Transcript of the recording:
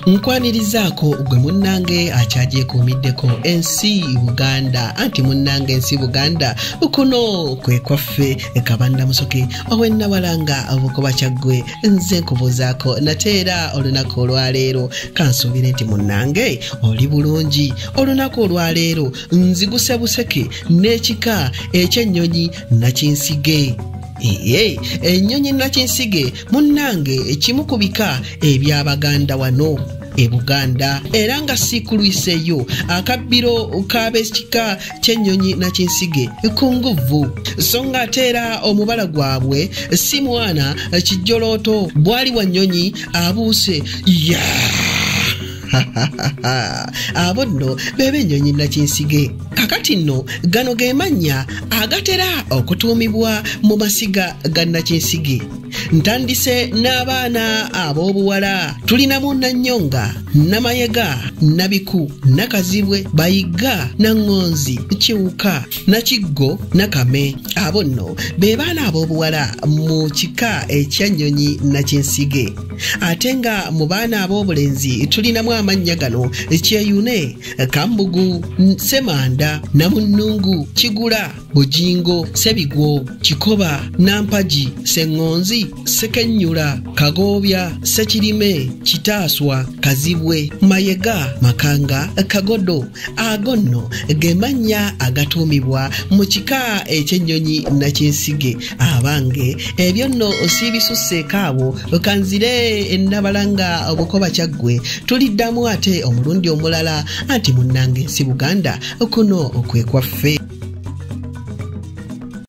Nkwanirizaako gwe munnange akyagyekuumiddeko ensi Buganda, anti munnange ensi Buganda kuno kwe kwaffe. Kabanda Musoke ow'Ennawalanga Obukoba Kyaggwe, nze nkubuuzaako nate era olunaku olwaleero. Kansuubire nti munnange oli bulungi. Olunaku olwaleero nziguse buseke n'ekika eky'ennyonyi Nakinsige. Ee, ennyonyi Nakinsige munnange kimu ku bika eby'Abaganda wano e Buganda, era nga siikulwiseeyo akabbiro k'ab'ekika ky'ennyonyi Nakinsige ku nguvu, so nga ate era omubala gwabwe si mwana kijjolooto bwali wa nnyonyi abuuse ya. Abo nno be b'ennyonyi Nakinsige. Kakati nno gano ge mannya agatera okutuumibwa mu masiga ga Nakinsige. Ntandise n'abaana ab'obuwala. Tulinamu Nannyonga, Namayega, Nabiku, Nakazibwe, Bayigga, Naŋŋonzi, Kiwuka, Nakiggo, Nakame. Abo nno be baana ab'obuwala mu kika ekyannyonyi Nakinsige. Ate nga mu baana ab'obulenzi tulinamu amannya gano: Kyeyune, Kambugu, Ssemanda, Namunnungu, Kigula, Bugingo, Sebigwo, Kikoba, Nampagi, Sseŋŋonzi, Ssekennyula, Kagoobya, Ssekirime, Kitaaswa, Kazibwe, Mayega, Makanga, Kagodo. Ago nno ge mannya agatuumibwa mu kika ekyennyonyi Nakinsige. Abange, ebyo nno siibisusseeko awo, kanzire Ennabalanga Obukoba Kyaggwe. Tuliddamu ate omulundi omulala, anti munnange ensi Buganda kuno kwe kwaffe.